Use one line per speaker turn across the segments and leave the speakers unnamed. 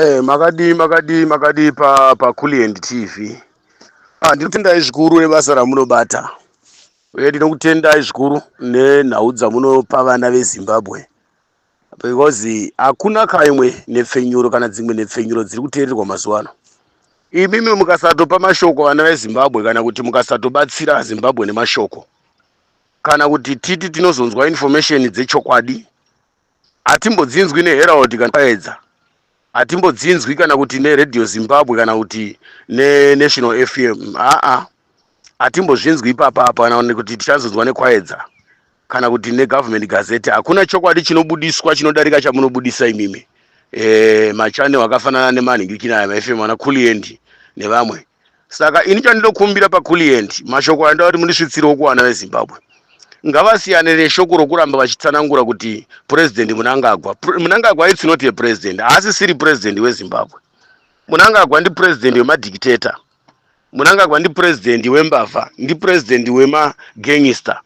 Makadii, makadii, makadii paCulliant TV? Ndinotendai zvikuru nebasa ramunobata, uye ndinokutendai zvikuru nenhau dzamunopa vana veZimbabwe, because hakuna kaimwe nhepfenyuro kana dzimwe nhepfenyuro dziri kuteererwa mazuva ano. Imimi mukasatopa mashoko vana veZimbabwe, kana kuti mukasatobatsira Zimbabwe nemashoko, kana kuti titi tinozonzwa information dzechokwadi, hatimbodzinzwi neHerald kana Kwayedza, hatimbodzinzwi kana kuti neRadio Zimbabwe kana kuti neNational FM. Aa, hatimbozvinzwi ipapapa, kana kuti tichazonzwa neKwaedza kana kuti neGovernment Gazette. Hakuna chokwadi chinobudiswa chinodarika chamunobudisa imimi, machannel akafanana nemanhingirikina maFM, ana Culient nevamwe. Saka ini chandinokumbira paCulient, mashoko andoda kuti mundisvitsirewo kuvana veZimbabwe, ngavasiyane neshoko rokuramba vachitsanangura kuti President Mnangagwa. Mnangagwa, it's not a president, haasisiri president weZimbabwe. Mnangagwa ndipresident wemadictator, Mnangagwa ndipresident wembavha, ndipresident wemagangster.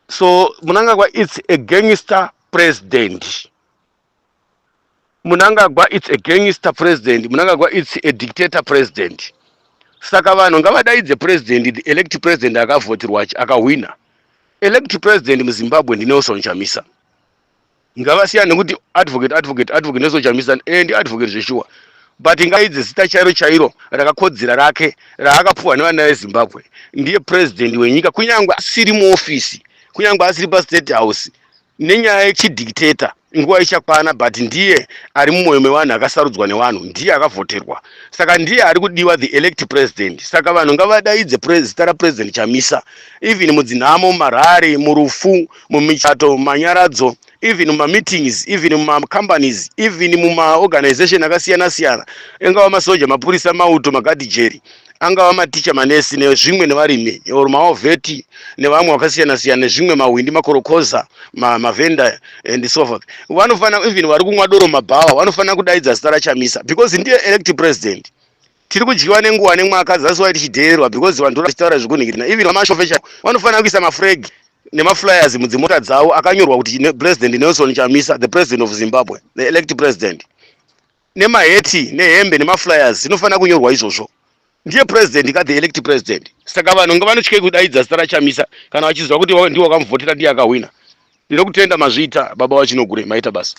So Mnangagwa, it's a gangster president. Mnangagwa, it's a gangster president. Mnangagwa, it's a dictator president. Saka vanhu ngavadaidze president, the elect president akavhoterwa, akahwina elect president muZimbabwe ndiNelson Chamisa. Ngavasiyane nekuti advocate, advocate, advocate Nelson Chamisa. Ndi advocate zveshuwa, but ngaidze zita chairo chairo rakakodzera rake raakapuhwa nevana veZimbabwe. Ndiye president wenyika, kunyange asiri muofisi, kunyange asiri paState House nenyaya yechidictator. Nguva ichakwana, but ndiye ari mumwoyo mevanhu, akasarudzwa nevanhu, ndiye akavhoterwa, saka ndiye ari kudiwa, the elect president. Saka vanhu ngavadaidze zita raPresident Chamisa, even mudzinhamo, mumarally, murufu, mumichato, mumanyaradzo, even mumameetings, even mumacompanies, even mumaorganization akasiyana siyana, ingava masoja, mapurisa, mauto, magadhijeri, angava maticha, manesi nezvimwe, nevarimi or mawar vet nevamwe vakasiyana siyana nezvimwe, mahwindi, makorokoza, mavhenda and so forth. Vanofanira, even vari kumwa doro mabhawa, vanofanira kudaidza zita raChamisa because ndiye elect president. Tiri kudyiwa nenguva nemwaka dzasiwa tichidheererwa because vanhu vachitaura zvekunhingirina. Even vamashofecha vanofanira kuisa maflag nemaflyers mudzimota dzavo akanyorwa kuti President Nelson Chamisa, the president of Zimbabwe, the elect president, nemaheti nehembe nemaflyers zvinofanira kunyorwa izvozvo. Ndiye president ka, the elect president. Saka vanhu ngavanotyei kudaidza zita raChamisa kana vachiziva kuti ndiwo wakamuvhotera, ndiye akahwina. Ndinokutenda, mazviita baba vaChinogure, maita basa.